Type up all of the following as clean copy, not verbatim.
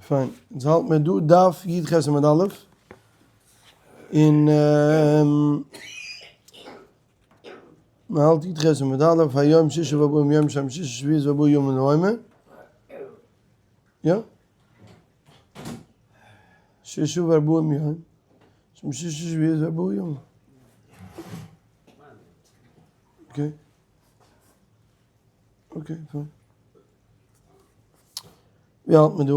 פיין, אונז האלט מיר דא דף י ח עמוד א', און מען האלט י ח עמוד א', היום שישה וארבעים יום שהם שישה שבועות וארבעה ימים לעומר, יא? שישה וארבעים יום שהם שישה שבועות וארבעה ימים. Okay. Okay, פיין. ווי האלט מען דא?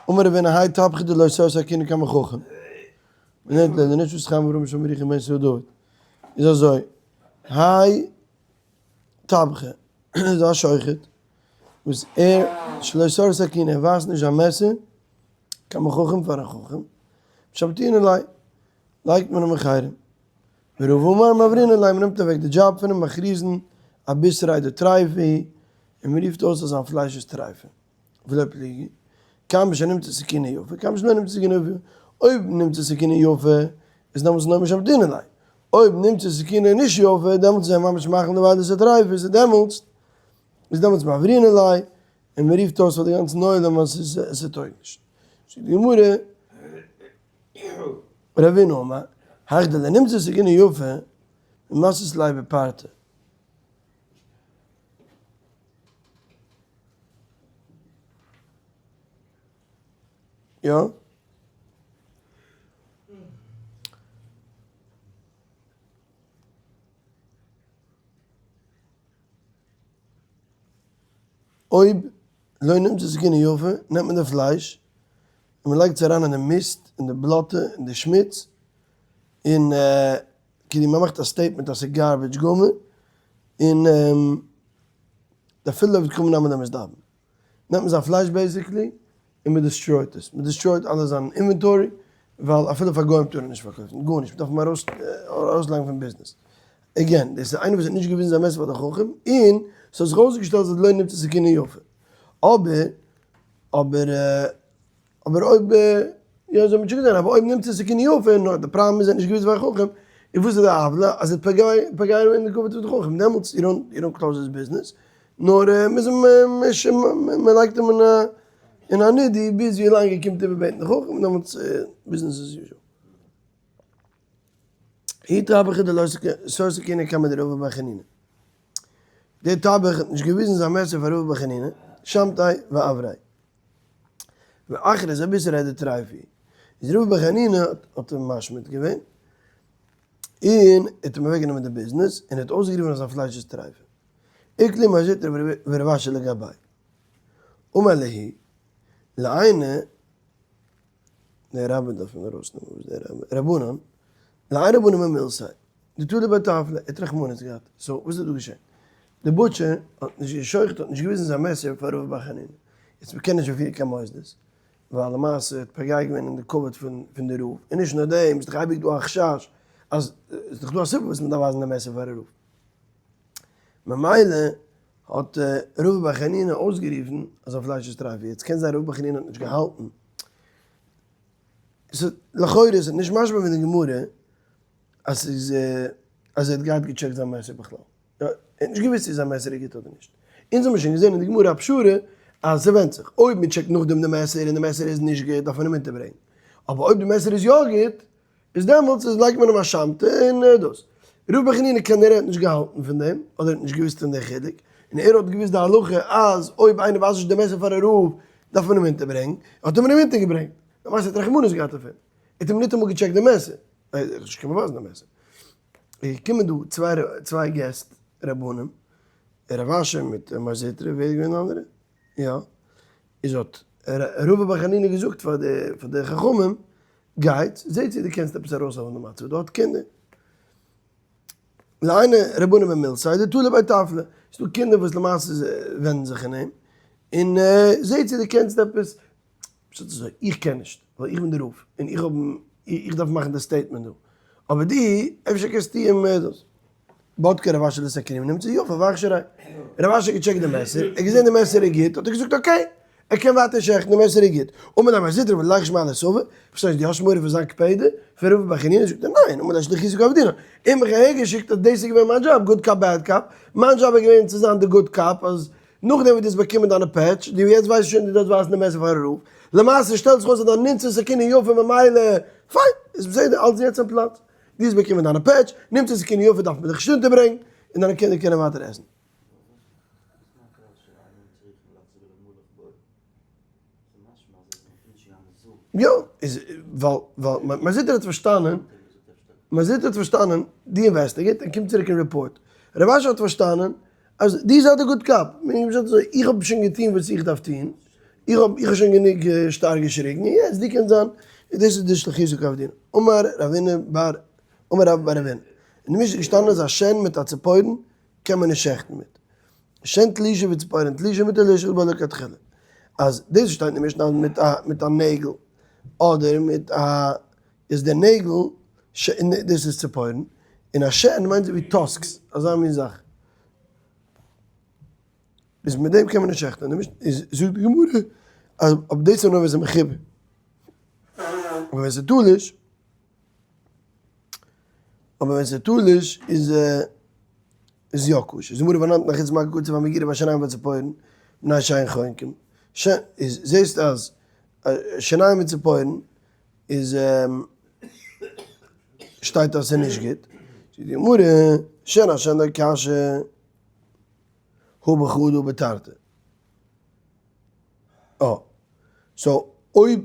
אמר רבינו האי טבחא דלא סר סכינא קמי חכם. מ'לערנט לערנען נישט וואס חיים אברהם שמריך און בן ישראל דוד. איז אזוי, האי טבחא איז א שוחט וואס ער שלא סר סכינא ער ווייזט נישט זיין מעסער קמי חכם פאר א חכם, משמתינן ליה לייגט מען אים אין חרם. ורבא אמר מעברינן ליה מ'נעמט אוועק די דזשאב פון אים מכריזין אבישרא דטריפה און מ'רופט אויס אז זיין פלייש איז טריפה. ולא פליגי, כאן בשנמצא סכינו יפה, כאן בשלא נמצא סכינו יפה, אויב נמצא סכינו יפה איז דעמאלטס לא משמתינן ליה, אויב נמצא סכינו נישט יפה דעמאלטס איז ער ממש מאכיל נבילות וטריפות איז דעמאלטס איז דעמאלטס מעברינן ליה און מ'רופט אויס פאר די גאנצן עולם אז ס'טויג נישט. זאגט די גמרא. רבינו אמר, היכא דלא נמצא סכינו יפה, ממתית ליה בפרתא. יא? אויב לא נמצא סכינו יפה, נעמט מען די פלייש און מען לייגט עס אריין אין די מיסט, אין די בלאטע, אין די שמוץ, און כאילו מען מאכט א statement אז ס'איז garbage גמור, און אפילו אויב קומען נעמען דעם איז דאווען. נעמט מען זיין פלייש basically און מען destroy ט עס, מען destroy ט אלע זיין inventory, ווייל אפילו פאר גוים טאר ער נישט פארקויפן, גארנישט, מען דארף אים ארויסלייגן פון ביזנעס. Again, דאס איז איינער וואס האט נישט געוויזן זיין מעסער פאר די חכם, און ס'האט זיך אויסגעשטעלט אז לא נמצא סכינו יפה. אבער, אבער, אבער אויב, יא אזוי האט מען שוין געזען, אבער אויב נמצא סכינו יפה, נאר די פראבלעם איז ער האט נישט געוויזן פאר חכם, און וואס איז די עוולה? אז ער האט פוגע געווען אין די כבוד פון די חכם, דעמאלטס you don't, you don't close his business, נאר מ'איז אים, מ'לייגט אים אין א נידוי ביז ווי לאנג ער קומט איבערבעטן די חכם, דעמאלטס business as usual. האי טבחא דלא סר סכינא קמיה דרבא בר חנינא. דער טבח האט נישט געוויזן זיין מעסער פאר רבא בר חנינא, שמתיה ועבריה. ואכריז אבישרא דטריפה. איז רבא בר חנינא האט אים משמיט געווען, און האט אים אוועקגענומען די ביזנעס, און האט אויסגערופן אז זיין פלייש איז טריפה. איקלע מר זוטרא ורב אשי לגביה. אמר להו, לעינא, דער רבי דארף מען ארויסנעמען וואס דער רבי, רבנן, לעין רבנן ממילתיה, דתלו ביה תפלא, ער האט רחמנות געהאט, so וואס איז דא געשען? די butcher האט נישט גע'שחט האט נישט געוויזן זיין מעסער פאר רבא בר חנינא, יעצט מ'קען נישט פארפירן קיין מוסדות, ווייל למעשה האט פוגע געווען אין די כבוד פון פון די רב, און נישט נאר דעם, איז דאך אייביג דא א חשש אז איז דאך דא א סיבה וואס מ'דארף ווייזן די מעסער פאר א רב. ממילא האט רבא בר חנינא אויסגערופן אז זיין פלייש איז טרייף, יעצט קען זיין רבא בר חנינא האט נישט געהאלטן, ס'איז לכאורה איז נישט משמע פון די גמרא אז ס'איז אז ער האט געהאט געטשעקט זיין מעסער בכלל, ער האט נישט געוואוסט צו זיין מעסער איז גוט אדער נישט, אונז האבן שוין געזען אין די גמרא א פשרה אז ס'ווענדט זיך, אויב מ'טשעקט נאכדעם די מעסער און די מעסער איז נישט גוט דארף מען אים אונטערברענגען, אבער אויב די מעסער איז יא גוט איז דעמאלטס איז לייגט מען אים א שמתא און דאס. ר' חנינא כנראה האט נישט געהאלטן פון דעם, אדער האט נישט געוואוסט פון די חילוק, און ער האט געוואוסט די הלכה אז אויב איינער ווייזט נישט די מעסער פאר א רב דארף מען אים אונטערברענגן, האט מען אים אונטערגעברענגט. למעשה האט רחמנות געהאט אויף אים, ער האט אים ניטאמאל געטשעקט די מעסער, ער האט נישט געקענט באווייזן די מעסער. איז געקומען דא צוויי געסט רבנים, רב אשי מיט מר זוטרא, ווער איז געווען די אנדערע? יא. איז האט רבא בר חנינא געזאגט פאר די חכמים, גייט, זע צו דו קענסט עפעס ארויסהעלפן די מצב, דא האט קינדער. לעיני רבנן במילתיה דתלו ביה תפלא, ס'איז דא קינדער וואס למעשה ווענדן זיך אין אים, און זע צו דו קענסט עפעס, פשוט אזוי, איך קען נישט, ווייל איך בין די רב, און איך האב, איך דארף מאכן די statement דא, אבער דו, אפשר קענסטו אים דאס. בדקה רב אשי לסכינא ונמצא יפה ואכשריה. רב אשי האט געטשעקט די מעסער, ער האט געזען די מעסער איז גוט, האט ער געזאגט okay, ער קען ווייטער שעכטן, די מעסער איז גוט. אמר ליה מר זוטרא ולך שמע ליה סבא, פארשטייסט דו האסט מורא פון זיין קפידא, פון רבא בר חנינא, זאגט ער ניין, אמר ליה שליחותא קא עבדינא, אים האב איך אהער געשיקט אז דאס איז געווען מיין דזשאב, good cop bad cop, מיין דזשאב איז געווען צו זיין די good cop, אז נאכדעם וואס דו האסט באקומען דיינע פעטש, דו יעצט ווייסט שוין דו דארפסט ווייזן די מעסער פארן רב. למעשה שטעלט זיך אויס אז דיין נמצא סכינו יפה ממילא, פיין, איז בסדר, אלץ יעצט אין פלאץ. דו האסט באקומען דיינע פעטש, נמצא סכינו יפה דארף מען דיך נישט אונטערברענגן, און דיינע קינדער קענען ווייטער עסן. יא, איז ווייל ווייל מר זוטרא האט פארשטאנען, מר זוטרא האט פארשטאנען, דו investigate און קום צוריק און report. רב אשי האט פארשטאנען אז דו זיי די good cop, איך האב שוין געטון וואס איך דארף טון, איך האב איך האב שוין גענוג שטארק געשריגן, און יעצט דו קענסט זיין, דאס איז די שליחות קא עבדינן. אמר רבינא בר, אמר רבה בר רבינא, אין די משנה איז געשטאנען אז א שן מיט א ציפורן קען מען נישט שעכטן מיט. שן תלושה וציפורן תלושה מותר לשחוט בה לכתחילה. אז דאס שטייט אין די משנה אז מיט א מיט א נעגל אדער מיט א איז די נעגל ש און דאס איז ציפורן און א שן מיינט אזוי ווי tusks אזא מין זאך. איז מיט דעם קען מען נישט שעכטן. אין די משנה איז זאגט די גמרא אז אויב דאס איז נאר ווען ס'איז מחובר. אבער ווען ס'איז תלוש. אבער ווען ס'איז תלוש איז איז יא כשר. זאגט די גמרא והאנן תנן חוץ ממגל קציר והמגורה והשיניים והציפורן מפני שהן חונקין. איז זעסט אז שיניים און ציפורן איז שטייט אז ס'איז נישט גוט. זאגט די גמרא שן אשן לא קשיא הא בחדא הא בתרתי. אה. so אויב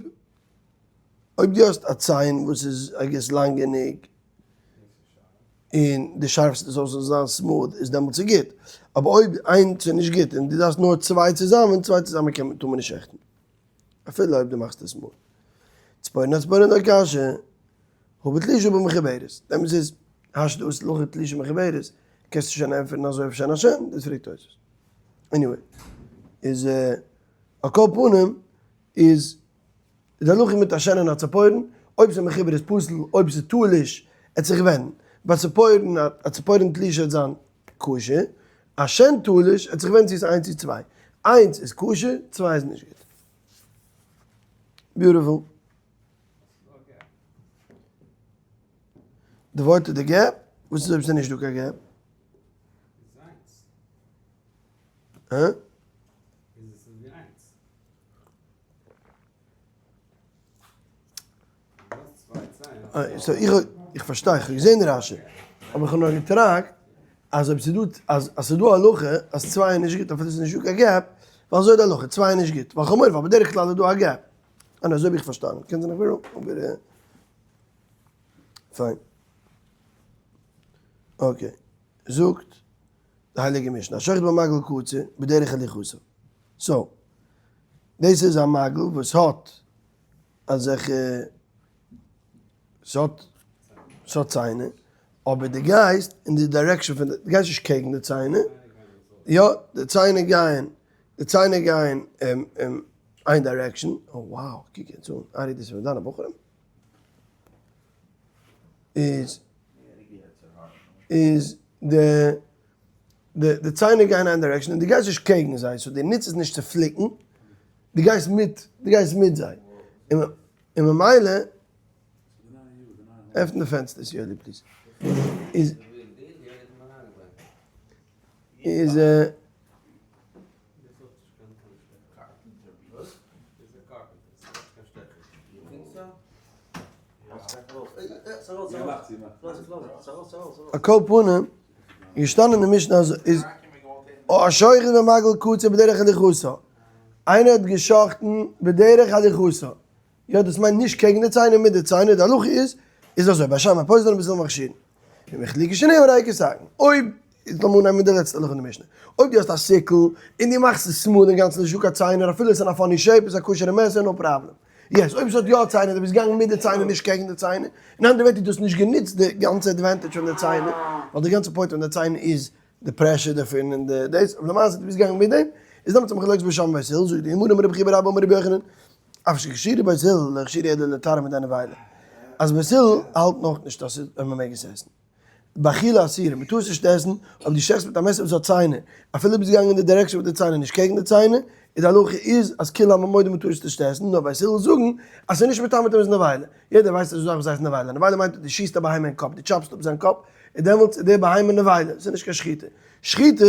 אויב דו האסט א ציין וואס איז I guess לאנג גענוג און דו שארפסט עס אויס זאל זיין smooth איז דעמאלטס איז גוט, אבער אויב איינס איז נישט גוט און דו דארפסט נאר צוויי צוזאמען, צוויי צוזאמען קען מען טאר מען נישט שעכטן אפילו אויב דו מאכסט עס smooth. ציפורן אציפורן לא קשיא, הא בתלושה הא במחוברת, דעמאלטס איז השתא דאית להכי תלושה מחוברת, קענסטו שוין ענטפערן אזוי אויף שן אשן, דאס פרעגט תוספות. Anyway, איז על כל פנים איז די הלכה מיט א שן און א ציפורן, אויב ס'איז מחובר איז פסול, אויב ס'איז תלוש עט זיך ווענדן, ביי ציפורן א ציפורן תלושה עט זיין כשר, א שן תלוש עט זיך ווענדן צו ס'איז איינס צו צוויי, איינס איז כשר, צוויי איז נישט גוט. Beautiful. די ווארט איז די gap? וואס איז אויב ס'איז נישט דא קיין gap? הא? So איך איך פארשטיי, איך האב געזען רשי, אבער איך האב נאר געטראכט אז אויב ס'דא אז אז ס'דא א הלכה אז צוויי איז נישט גוט אפילו ס'איז נישטא קיין gap, ווייל אזוי איז די הלכה, צוויי איז נישט גוט, ווייל חמור ווייל בדרך כלל איז דא א gap. און אזוי האב איך פארשטאנען, קען זיין איך בין wrong, אבער פיין. Okay, זאגט די הייליגע משנה, השוחט במגל קציר בדרך הליכתו. So, דאס איז א מגל וואס האט אזעלכע, ס'האט, ס'האט ציינער, אבער דו גייסט אין די direction פון די, דו גייסט נישט קעגן די ציינער, יא, די ציינער גייען, די ציינער גייען איין direction, oh wow, קוק יעצט אן, ארי דאס איז פון דיינע בחורים? איז, איז די. די ציינער גייען איין direction און דו גייסט נישט קעגן זיי, so דו נוץ עס נישט צו פליקן, דו גייסט מיט, דו גייסט מיט זיי, און ממילא, עפן די פענסטערס יואלי please, איז, איז. על כל פנים, געשטאנען אין די משנה אז איז השוחט במגל קציר בדרך הליכתו. איינער האט געשאכטן בדרך הליכתו. יא דאס מיינט נישט קעגן די ציינער מיט די ציינער, די הלכה איז איז אזוי, בית שמאי פוסלין ובית הלל מכשירין. ואם החליקו שיניהם הרי כסכין. אויב, איז לאמיר אנהייבן מיט די לעצטע הלכה אין די משנה. אויב דו האסט א sickle און דו מאכסט עס smooth אינגאנצן נישט דא קיין ציינער אפילו עס איז אין א funny shape איז א כשר'ע מעסער no problem. יעצט אויב עס האט יא ציינער דו ביסט געגאנגען מיט די ציינער נישט קעגן די ציינער, אין אנדערע ווערטער דו האסט נישט גענוצט די גאנצע advantage פון די ציינער, ווייל די גאנצע point פון די ציינער איז די pressure דערפון און די דאס, אבער למעשה דו ביסט געגאנגען מיט דעם, איז דעמאלטס מחלוקת בית שמאי ובית הלל, זאגט די גמרא אמר רבי חייא בר אבא אמר רבי יוחנן, אף שהכשירו בית הלל לא הכשירו אלא לתרעא מידי נבילה, אז בית הלל האלט נאכנישט אז מען מעג עס עסן. באכילה אסורה, מען טאר עס נישט עסן אויב דו שעכסט מיט א מעסער וואס האט ציינער, אפילו ביסט געגאנגען אין די direction מיט די ציינער נישט קעגן די ציינער, איז די הלכה איז אז כולי עלמא מודים מען טאר עס נישט עסן, נאר בית הלל זאגן אז ס'איז נישט מטמא טומאת נבילה, יעדער ווייסט אז דאס זאך וואס הייסט נבילה, נבילה מיינט אז דו שיסט א בהמה אין קאפ, דו chop סט אפ זיין קאפ, און דעמאלטס איז די בהמה נבילה, ס'איז נישט קיין שחיטה, שחיטה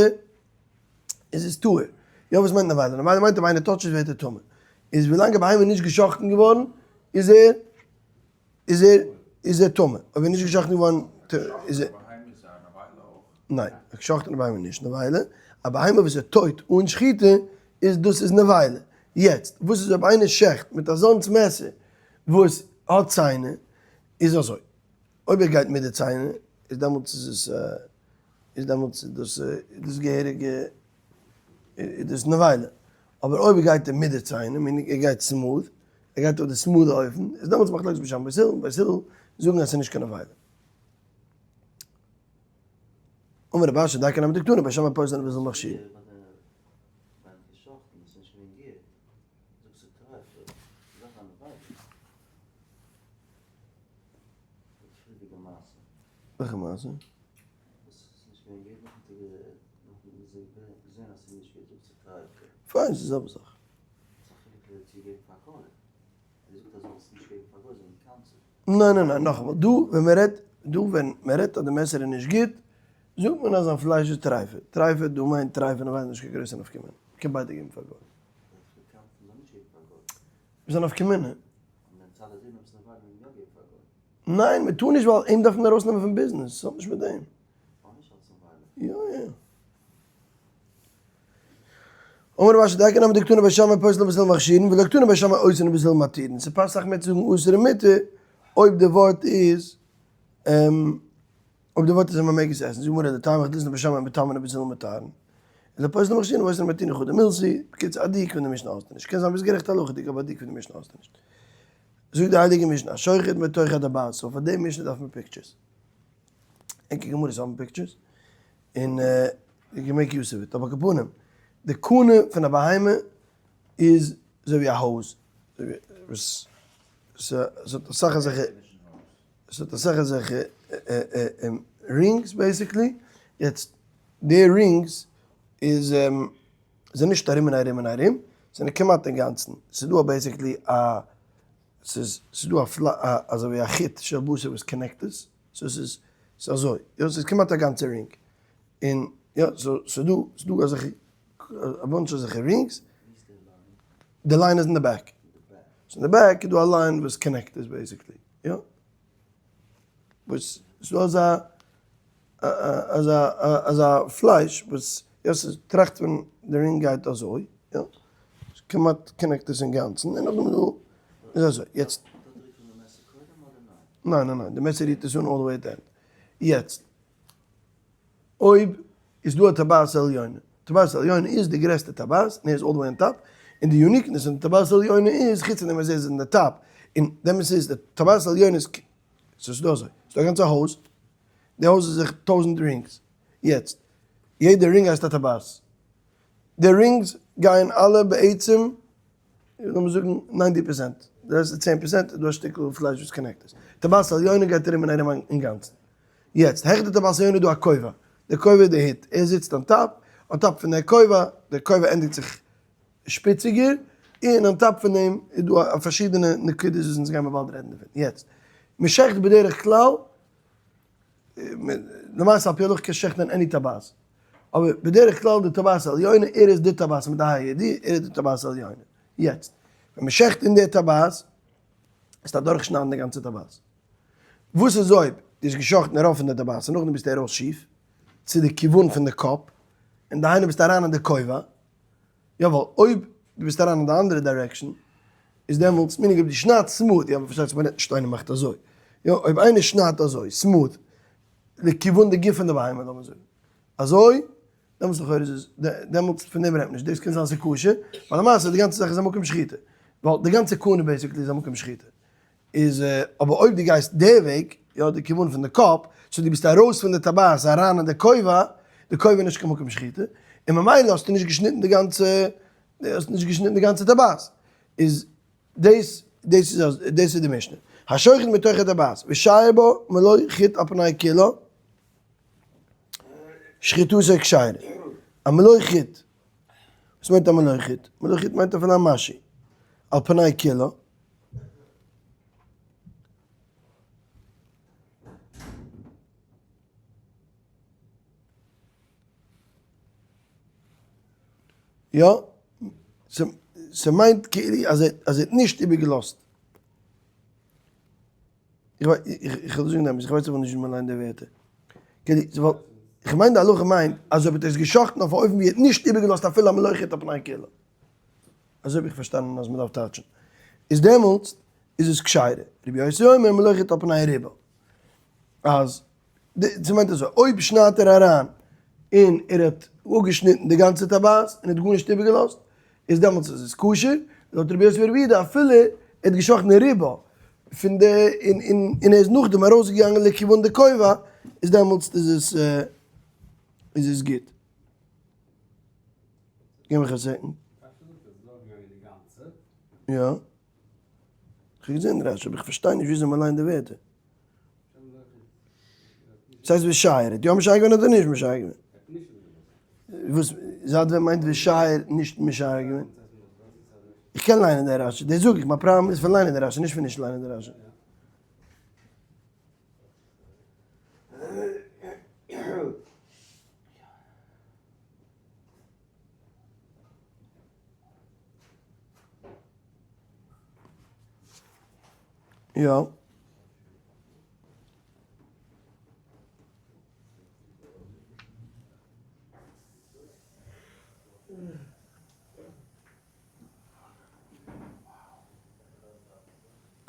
איז עס טהור, יא וואס מיינט נבילה? נבילה מיינט אויב איינער touch ט עס ווערט ער טמא. איז ווילאנג א בהמה איז נישט גע'שחט'ן געווארן איז ער איז ער איז ער טמא, אויב איז נישט גע'שחט'ן געווארן איז ער. ניין, א גע'שחט'נע בהמה איז נישט נבילה, א בהמה וואס איז טויט אן שחיטה איז דאס איז נבילה. יעצט וואס איז אויב איינער שעכט מיט אזאנס מעסער וואס האט ציינער, איז אזוי, אויב ער גייט מיט די ציינער איז דעמאלטס איז עס איז דעמאלטס איז דאס איז דאס געהעריגע איז דאס נבילה, אבער אויב גייט ער מיט די ציינער meaning ער גייט smooth, ער גייט אויף די smooth ע אופן, איז דעמאלטס מחלוקת בית שמאי בית הלל, בית הלל זאגן אז ס'איז נישט קיין נבילה. אמר רב אשי דייקא נמי דקתני בית שמאי פוסלין ובית הלל מכשירין. וועלכע מעשה? פיין, ס'איז די זעלבע זאך. ניין ניין ניין, נאכאמאל, דא ווען מען רעדט, דא ווען מען רעדט אז די מעסער איז נישט גוט, זאגט מען אז זיין פלייש איז טרייפה, טרייפה דא מיינט טרייפה נבילה נישט קיין גרויסע נפקא מינה, מ'קען ביידע געבן פאר גוי. וואס איז א נפקא מינה? ניין מען טאר נישט ווייל אים דארף מען ארויסנעמען פון ביזנעס, ס'האט נישט מיט דעם. יא יא. אמר רב אשי דייקא נמי דקתני בית שמאי פוסלין ובית הלל מכשירין ולא קתני בית שמאי אוסרין ובית הלל מתירין, ס'פאסט זיך מער צו זאגן אסור און מותר אויב די ווארט איז אויב די ווארט איז אז מ'מעג עס עסן, זאגט גמרא לטעמיך דליתני בית שמאי מטמאין ובית הלל מתירין, אלא פוסלין ומכשירין ואוסרין ומתירין חדא מילתא, בקיצור א דיוק פון די משנה האסטו נישט, קען זיין ביסט גערעכט הלכה'דיג אבער א דיוק פון די משנה האסטו נישט. זאגט די הייליגע משנה, השוחט מתוך הטבעת, so פאר די משנה דארף מען pictures. ענקער גמרות האבן pictures, און you can make use of it, אבער על כל פנים, די קנה פון א בהמה איז אזוי ווי א הויז, וואס ס'האט אסאך אזעלכע, ס'האט אסאך אזעלכע rings basically, יעצט די rings איז זענען נישט ארום און ארום און ארום, זענען כמעט אינגאנצן, ס'איז דא basically א, ס'איז דא א אזוי ווי א חוט של בשר וואס connect עס, so ס'איז ס'איז אזוי, יא ס'איז כמעט א גאנצע רינג, און יא so ס'איז דא ס'איז דא אזעלכע א bunch אזעלכע rings, די line איז אין די back, so אין די back איז דא א line וואס connect עס basically, יא. וואס ס'איז דא אזא אזא אזא פלייש וואס יא ס'איז טראכט ווען די רינג גייט אזוי יא כמעט connect עס אינגאנצן און נאכדעם איז דא איז אזוי יעצט ניין ניין ניין די מעסער רירט עס אן all the way at the end יעצט אויב איז דא א טבעת עליונה טבעת עליונה איז די גרעסטע טבעת און ער איז all the way on top און די uniqueness פון די טבעת עליונה איז חוץ פון דעם אז ער איז אין די top און דעמאלטס איז די טבעת עליונה איז ס'איז דא אזוי, ס'איז דא א גאנצע הויז, די הויז איז זיך טויזנט rings, יעצט יעדע רינג הייסט א טבעת, די rings גייען אלע בעצם, לאמיר זאגן ninety percent, די לעצטע 10% איז דא א שטיקל פלייש וואס connect עס, טבעת עליונה גייט ארום און ארום אינגאנצן, יעצט העכער די טבעת עליונה איז דא א כובע, די כובע איז די הוט, ער זיצט on top, on top פון די כובע, די כובע ענדיגט זיך שפיציגער, און on top פון דעם איז דא א פארשידענע נקודות וואס אונז גיימער באלד רעדן דערפון. יעצט, מען שעכט בדרך כלל, למעשה על פי הלכה קען שעכטן אין any טבעת, אבער בדרך כלל די טבעת עליונה, ער איז די טבעת מיט די ה' הידיעה, ער איז די טבעת עליונה. יעצט, ווען מען שעכט אין די טבעת, איז אדורכשניידן די גאנצע טבעת. וואס איז אויב דו האסט געשאכטן רוב פון די טבעת און נאכדעם ביסטו ארויס שיף צו די כיוון פון די קאפ, און דהיינו ביסטו אריין אין די כובע, יא ווייל אויב דו ביסט אריין אין די אנדערע direction איז דעמאלטס meaning אויב דו שניידסט smooth, יא פארשטייט זיך מ'רעדט נישט איינער מאכט אזוי, יא אויב איינער שניידט אזוי smooth לכיוון די גוף פון די בהמה לאמיר זאגן אזוי, דעמאלטס לכאורה איז עס דעמאלטס פון דעם רעדט מען נישט, דאס קען זיין ס'איז כשר, ווייל למעשה די גאנצע זאך איז א מקום שחיטה, ווייל די גאנצע קנה basically איז א מקום שחיטה. איז אבער אויב דו גייסט די וועג, יא די כיוון פון די קאפ, so דו ביסט ארויס פון די טבעת אריין אין די כובע, די כובע איז נישט קיין מקום שחיטה, און ממילא האסטו נישט געשניטן די גאנצע, האסט נישט געשניטן די גאנצע טבעת. איז דאס, דאס איז דאס איז די משנה. השוחט מתוך הטבעת, ושייר בו מלא חוט על פני כולה, שחיטתו כשרה. א מלא חוט, וואס מיינט א מלא חוט? מלא חוט מיינט אפילו א משהו. על פני כולה. יא, ס'מיינט כאילו אז ער אז ער האט נישט איבערגעלאזט. איך איך וויל זאגן עפעס, איך ווייס אבער נישט ווי מ'ליינט די ווערטער. כאילו, איך מיין די הלכה מיינט אז אויב האט ער עס גע'שחט'ן אויף א אופן ווי ער האט נישט איבערגעלאזט אפילו א מלאכת על פני כולה. אזוי האב איך פארשטאנען אז מ'דארף טייטשן. איז דעמאלטס איז עס כשרה. רבי יוסי אומר מלאכת על פני רובה. אז ס'מיינט אזוי, אויב שניידט ער אריין און ער האט אפגעשניטן די גאנצע טבעת און האט גארנישט איבערגעלאזט, איז דעמאלטס איז עס כשר, לויט רבי יוסי ברבי יהודה אפילו ער האט געשאכטן רובה פון די און און און ער איז נאכדעם ארויסגעגאנגען לכיוון די כובע, איז דעמאלטס איז עס איז עס גוט. גיב מיך א second. יא. כ'האב געזען רשי אבער איך פארשטיי נישט וויאזוי מ'ליינט די ווערטער. ס'הייסט ושייר, האט יא משייר געווען אדער נישט משייר געווען? וואס זייט ווען מיינט ושייר נישט משייר געווען? איך קען ליינען די רשי, דאס זאג איך, מיין פראבלעם איז פון ליינען די רשי, נישט פון נישט ליינען די רשי. יא.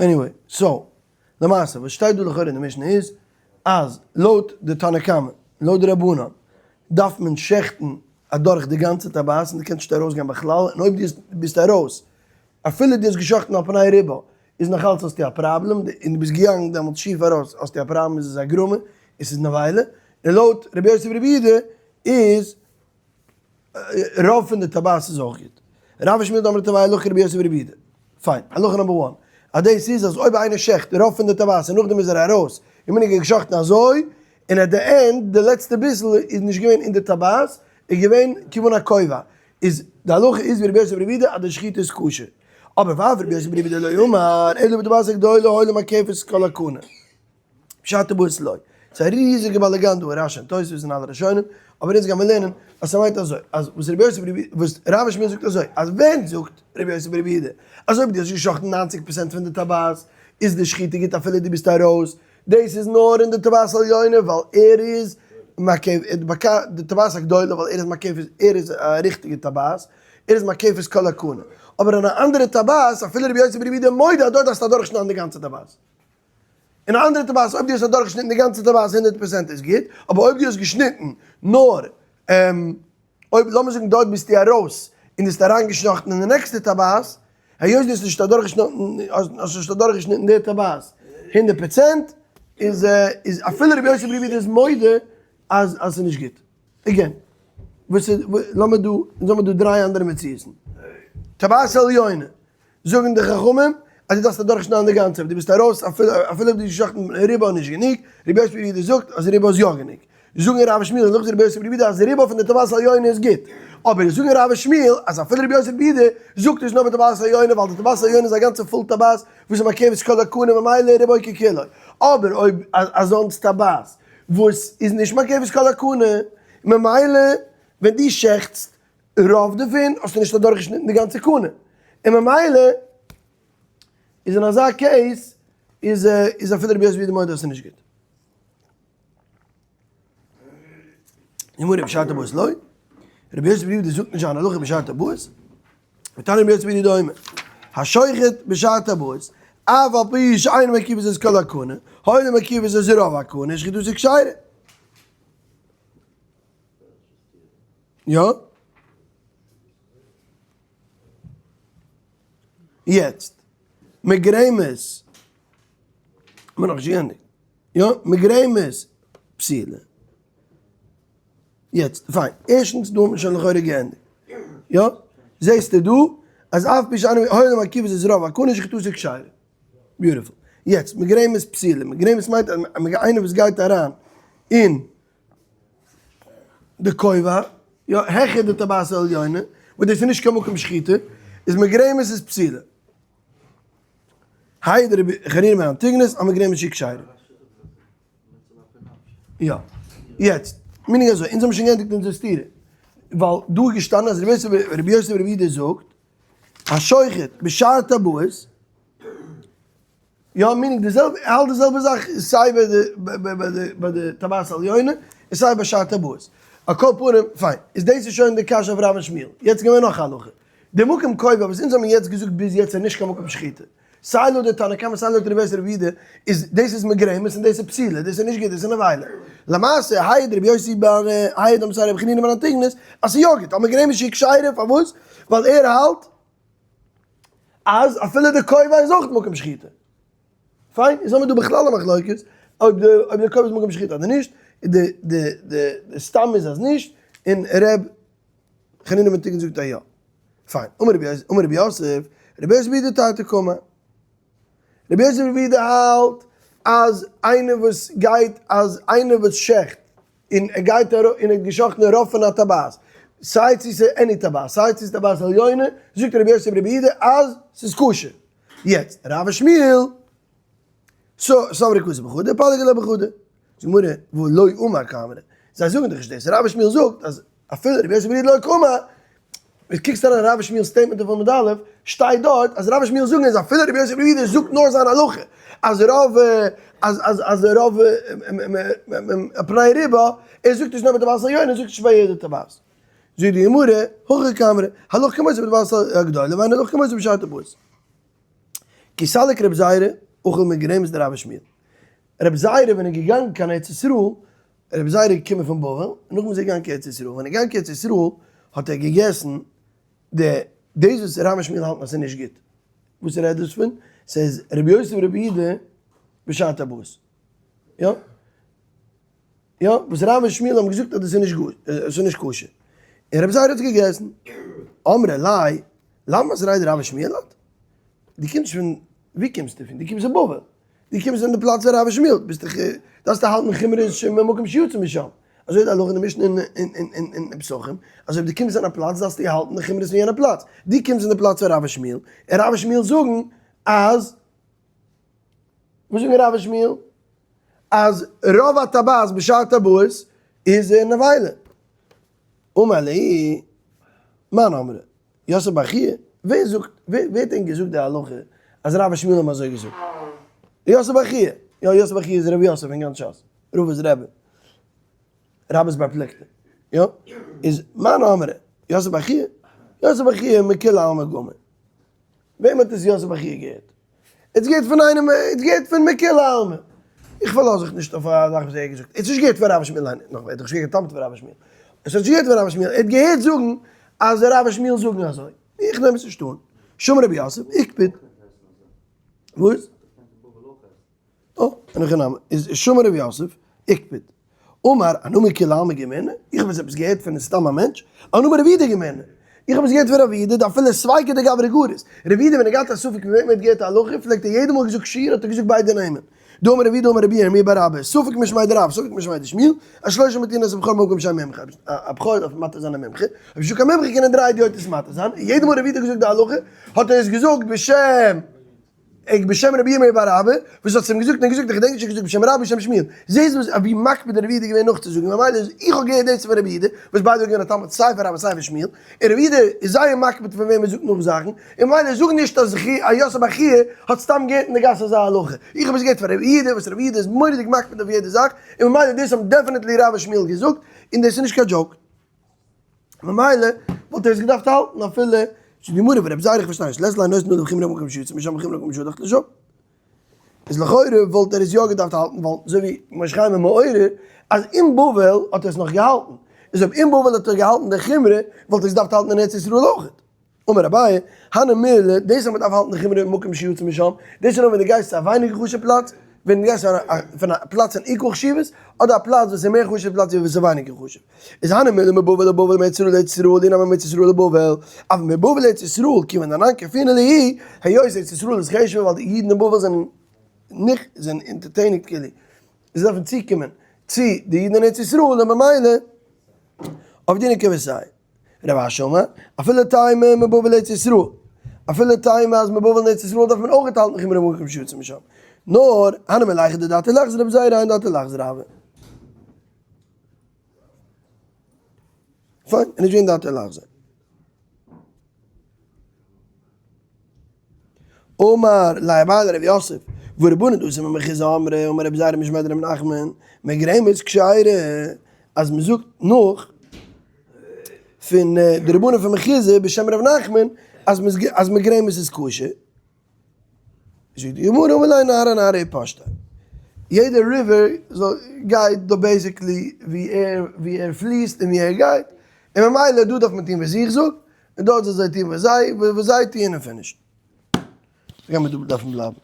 Anyway, so, למעשה, וואס שטייט דא לכאורה אין די משנה איז, אז לויט די תנא קמא, לויט די רבנן, דארף מען שעכטן אדורך די גאנצע טבעת און דו קענסט נישט ארויסגיין בכלל, און אויב דו ביסט ארויס, אפילו דו האסט געשאכטן על פני רובה, איז נאך אלץ האסטו א פראבלעם, און דו ביסט געגאנגען דעמאלטס שיף ארויס האסטו א פראבלעם איז עס א גרמא, און ס'איז נבילה, און לויט רבי יוסי ברבי יהודה איז רוב פון די טבעת איז אויך גוט. רב ושמואל דאמרי תרוייהו הלכה כרבי יוסי ברבי יהודה. פיין. הלכה number one. אז דאס איז אז אויב איינער שעכט רוב פון די טבעת און נאכדעם איז ער ארויס און מען האט געשאכטן אזוי, און at the end די לעצטע ביסל איז נישט געווען אין די טבעת, איז געווען כיוון הכובע. איז די הלכה איז ווי רבי יוסי ברבי יהודה אז די שחיטה איז כשר. אבער ואף רבי יוסי ברבי יהודה לא אמר אלא בטבעת הגדולה הואיל ומקיפת כל הקנה. בשאר טבעות לא. ס'איז א ריזיגע באלאגאן דא אין רשי און תוספות און אלע ראשונים, אבער אונז גיימיר לערנען אז ס'מיינט אזוי, אז וואס רבי יוסי ברבי וואס רב ושמואל זאגט אזוי, אז ווען זאגט רבי יוסי ברבי יהודה אז אויב דו האסט געשחט'ן ניינציג פראצענט פון די טבעת איז די שחיטה גוט אפילו דו ביסט ארויס, דאס איז נאר אין די טבעת עליונה ווייל ער איז מקיף די טבעת הגדולה ווייל ער איז מקיף ער איז א ריכטיגע טבעת, ער איז מקיף את כל הקנה, אבער אין א אנדערע טבעת אפילו רבי יוסי ברבי יהודה מודה אז דארט דארפסטו אדורכשניידן די גאנצע טבעת. אין א אנדערע טבעת אויב דו האסט אדורכגעשניטן די גאנצע טבעת הונדערט פראצענט איז גוט, אבער אויב דו האסט געשניטן נאר אויב לאמיר זאגן דארט ביסטו ארויס און דו האסט אריינגעשנאכטן אין די נעקסטע טבעת, היות דו האסט נישט אדורכגעשניטן האסט נישט אדורכגעשניטן די טבעת הונדערט פראצענט איז איז אפילו רבי יוסי ברבי יהודה איז מודה אז אז ס'איז נישט גוט. Again, וואס איז לאמיר דא אונז האבן דא דריי אנדערע מציאות'ן. טבעת עליונה. זאגן די חכמים אז דו דארפסט אדורכשניידן די גאנצע, דו ביסט ארויס אפילו אפילו אויב דו האסט געשחט'ן רובה איז נישט גענוג, רבי יוסי ברבי יהודה זאגט אז רובה איז יא גענוג. זאגן רב ושמואל נאך רבי יוסי ברבי יהודה אז רובה פון די טבעת עליונה איז גוט. אבער זאגן רב ושמואל אז אפילו רבי יוסי ברבי יהודה זאגט עס נאר בטבעת עליונה ווייל די טבעת עליונה איז א גאנצע full טבעת וואס איז מקיף את כל הקנה ממילא רובו ככולו. אבער אויב אזאנס טבעת וואס איז נישט מקיף את כל הקנה ממילא ווען דו שעכטסט רוב דערפון האסטו נישט אדורכגעשניטן די גאנצע קנה, און ממילא איז אין אזא case איז איז אפילו רבי יוסי ברבי יהודה מודה אז ס'איז נישט גוט. גמרא בשאר טבעות לא, רבי יוסי ברבי יהודה זאגט נישט זיין הלכה בשאר טבעות, ותניא רבי יוסי ברבי יהודה אומר, השוחט בשאר טבעות, אף על פי שאינו מקיף את כל הקנה, הואיל ומקיף את רוב הקנה, שחיטתו כשרה. יא? יעצט, מגרמת, מ'האט נאכנישט געענדיגט, יא? מגרמת פסילה. יעצט, פיין, ערשטנס דא האט מען שוין לכאורה געענדיגט. יא? זעסטו דא אז אף פי שאינו הואיל ומקיף את רוב הקנה שחיטתו כשרה. Beautiful. יעצט, מגרמת פסילה. מגרמת מיינט אז איינער וואס גייט אריין אין די כובע, יא, העכער די טבעת העליונה, וואס דאס איז נישט קיין מקום שחיטה, איז מגרמת איז פסילה. העיד רבי חנינא בן אנטיגנוס אז מגרמת שהיא כשרה. יא. יעצט, meaning אזוי, אונז האבן שוין געענדיגט אונזער סתירה. ווייל דא איז געשטאנען אז רבי יוסי ברבי יהודה זאגט. השוחט בשאר טבעות, יא meaning די זעלבע, ער האלט די זעלבע זאך סיי ביי די ביי די טבעת עליונה און סיי ביי שאר טבעות. על כל פנים, פיין, איז דאס איז שוין די קשיא אויף רב און שמואל. יעצט גייען מיר נאך א הלכה. די מקום קובע וואס אונז האבן יעצט געזאגט ביז יעצט איז נישט קיין מקום שחיטה. סיי לויט די תנא קמא סיי לויט רבי יוסי רבי יהודה איז דאס איז מגרמת און דאס איז פסילה, דאס איז נישט גוט, דאס איז נבילה. למעשה העיד רבי יוסי בר העיד אמסאר רבי חנינא בן אנטיגנוס אז ס'איז יא גוט, א מגרמת שהיא כשרה, פארוואס? ווייל ער האלט אז אפילו די כובע איז אויך מקום שחיטה. פיין, איז האמיר דא בכלל א מחלוקת אויב די אויב די כובע איז מקום שחיטה אדער נישט, די די די סתם איז אז נישט, און ר' חנינא בן אנטיגנוס זאגט אז יא. פיין, אמר רבי יוסף, אמר רבי יוסף, רבי יוסף ברבי יהודה תרתי קאמר. רבי יוסף ברבי יהודה האלט אז איינער וואס גייט אז איינער וואס שעכט און ער גייט ארויף און ער האט געשאכטן רוב פון א טבעת, סיי צו ס'איז any טבעת סיי צו ס'איז טבעת עליונה, זאגט רבי יוסי ברבי יהודה אז ס'איז כשר. יעצט, רב ושמואל, סברי כתב בחדא פליגי עליה בחדא. זאגט גמרא, והא לא אמר קאמרי, זיי זאגן דאך נישט דאס, רב ושמואל זאגט אז אפילו רבי יוסי ברבי יהודה לא קאמר, ווען קוקסט אריין אין רב ושמואל'ס statement אויף עמוד א', שטייט דארט אז רב ושמואל זאגן אז אפילו רבי יוסי ברבי יהודה זאגט נאר זיין הלכה אז רוב אז אז אז רוב פני ריבה, ער זאגט נישט נאר בטבעת עליונה, ער זאגט נישט ביי יעדע טבעת. זאגט די גמרא, הכי קאמרי, הלכה כמותו בטבעת הגדולה ואין הלכה כמותו בשאר טבעות. כי סליק רבי זירא, אכל מגרמת דרב ושמואל. רבי זירא ווען ער איז געגאנגען קיין ארץ ישראל, רבי זירא איז געקומען פון בבל, און נאכדעם איז ער געגאנגען קיין ארץ ישראל, ווען ער איז געגאנגען קיין ארץ ישראל האט ער געגעסן די דאס וואס רב און שמואל האלטן אז ס'איז נישט גוט, וואס רעדט דאס פון? ס'איז רבי יוסי ברבי יהודה בשאר טבעות, יא? יא, וואס רב און שמואל האבן געזאגט אז דאס איז נישט גוט, עס איז נישט כשר, און רבי זירא האט עס געגעסן, אמרי ליה, למה מתריע דרב ושמואל את? דו קומסט פון, ווי קומסטו פון? דו קומסט פון בבל, דו קומסט אין די פלאץ פון רב ושמואל, ביסט דאך, דארפסטו האלטן חומרות שממקום שיצא משם, אזוי איז די הלכה אין די משנה אין פסחים, אז אויב דו קומסט אין א פלאץ דארפסטו האלטן די חומרות פון יענע פלאץ, דו קומסט אין די פלאץ פון רב ושמואל, און רב ושמואל זאגן אז, וואס זאגן רב ושמואל? אז רוב הטבעת בשאר טבעות איז נבילה. אמר להו, מאן אמרי? יוסף בר חייא? ווער זאגט, ווער האט ענק געזאגט די הלכה אז רב ושמואל האבן אזוי געזאגט? יוסף בר חייא! יא יוסף בר חייא איז רבי יוסף אין גאנץ שס, רבא'ס רבי, רבא'ס בר פלוגתא, יא? איז מאן אמרי? יוסף בר חייא? יוסף בר חייא מכולי עלמא גמר. וועם האט עס יוסף בר חייא געהערט? ער האט עס געהערט פון איינעם, ער האט עס געהערט פון מכולי עלמא. איך פארלאז זיך נישט אויף א זאך וואס ער האט געזאגט. ער האט עס נישט געהערט פון רב ושמואל, ניין, נאך, ער האט דאך נישט געהערט תלמיד פון רב ושמואל. ער האט נישט געהערט פון רב ושמואל, ער האט געהערט זאגן אז רב ושמואל זאגן אזוי. איך נעם עס נישט אן. שמע רבי יוסף, הקפיד. וואס? אה, אין הכי נמי. איז שמע רבי יוסף, הקפיד. אמר, אנא מכולי עלמא גמרינא, איך האב עס עפעס געהערט פון סתם א מענטש, אנא מרב יהודה גמרינא, איך האב עס געהערט פון רב יהודה, דאפילו ספיקא דגברא גריס, רב יהודה ווען ער געהאט א ספק פון וועם ער האט געהערט א הלכה, פלעגט ער יעדע מאל געזאגט שיעור האט ער געזאגט ביידע נעמען, דאמר רב יהודה אמר רבי ירמי' בר אבא, ספק משמיה דרב, ספק משמיה דשמואל, השלושה מטילין את הבכור במקום שאין מומחה, א בכור דארף מתיר זיין א מומחה, אויב נישטא קיין מומחה קענען דריי הדיוטות מתיר זיין, און יעדע מאל רב יהודה האט געזאגט די הלכה, האט ער עס געזאגט בשם. איך בשם רבי ירמי' בר אבא, וואס האט צו אים געזאגט, און ער האט געזאגט, איך געדענק נישט, ער האט געזאגט בשם רב בשם שמואל. זעהסט וואס ווי מקפיד רבי יהודה איז געווען נאכצוזאגן, ממילא איז איך האב געהערט דאס פון רבי יהודה, וואס ביידע זענען געווען א תלמיד סיי פון רב און סיי פון שמואל, און רבי יהודה איז זייער מקפיד פון וועם מען זאגט נאך זאכן, און ממילא זאג נישט אז יוסף בר חייא האט סתם געהערט אין די גאס אזא הלכה, איך האב עס געהערט פון רבי יהודה, וואס רבי יהודה איז מורא'דיג מקפיד אויף יעדע זאך, און ממילא דאס האבן definitely רב און שמואל געזאגט, און דאס איז נישט קיין joke. ממילא וואלט ער עס געדארפט האלטן אפילו צו די גמרא ורב זירא איך פארשטיי נישט לית ליה נותן אדם חומרא במקום שיצא משם וחומרא במקום שהלך לשם איז לכאורה וואלט ער עס יא געדארפט האלטן ווייל אזוי ווי משה חיים איז מעורר אז אין בבל האט ער עס נאך געהאלטן איז אויב אין בבל האט ער געהאלטן די חומרא וואלט ער עס געדארפט האלטן אין ארץ ישראל אויכעט. אמר אביי, הני מילי, דאס אז מען דארף האלטן די חומרא במקום שיצא משם, דאס איז נאר ווען דו גייסט צו א ווייניגער חשוב פלאץ, ווען דו גייסט פון א פלאץ פון equal חשיבות, אדער א פלאץ וואס איז מער חשוב פלאץ ווי וואס איז ווייניגער חשוב. איז הני מילי מבבל לבבל מארץ ישראל לארץ ישראל אי נמי מארץ ישראל לבבל, אבל מבבל לארץ ישראל כיוון דאנן כפינן להו, היות ארץ ישראל איז חשוב'ער ווייל די אידן אין בבל זענען נישט זענען אונטערטעניגט כאילו, זיי דארפן צוקומען צו די אידן אין ארץ ישראל און ממילא אויף דינע כבשי. רב אשי אמר, אפילו טעמא מבבל לארץ ישראל, אפילו טעמא אז מבבל לארץ ישראל דארף מען אויך האלטן חומרא במקום שיצא משם, נאר הני מילי היכא דדעתיה לחזי רבי זירא אין דעתיה לחזי רבה. פיין, און נישט ווען דעתיה לחזי. אמר ליה אביי לרב יוסף, והא רבנן דאתו ממחוזא אמרי, אמר רבי זירא משמיה דרב נחמן, מגרמת כשרה, אז מען זאגט נאך פון די רבנן פון מחוזא בשם רב נחמן אז מגרמת איז כשר. זאגט די גמרא אמר ליה נהרא אנהרא ופשטיה, יעדע river גייט דא basically ווי ער ווי ער פליסט און ווי ער גייט, און ממילא דא דארף מען טון וואס איך זאג, און דארט זאל זיי טון וואס זיי וואס זיי טוען און finish. גיימיר דא דארפן בלייבן.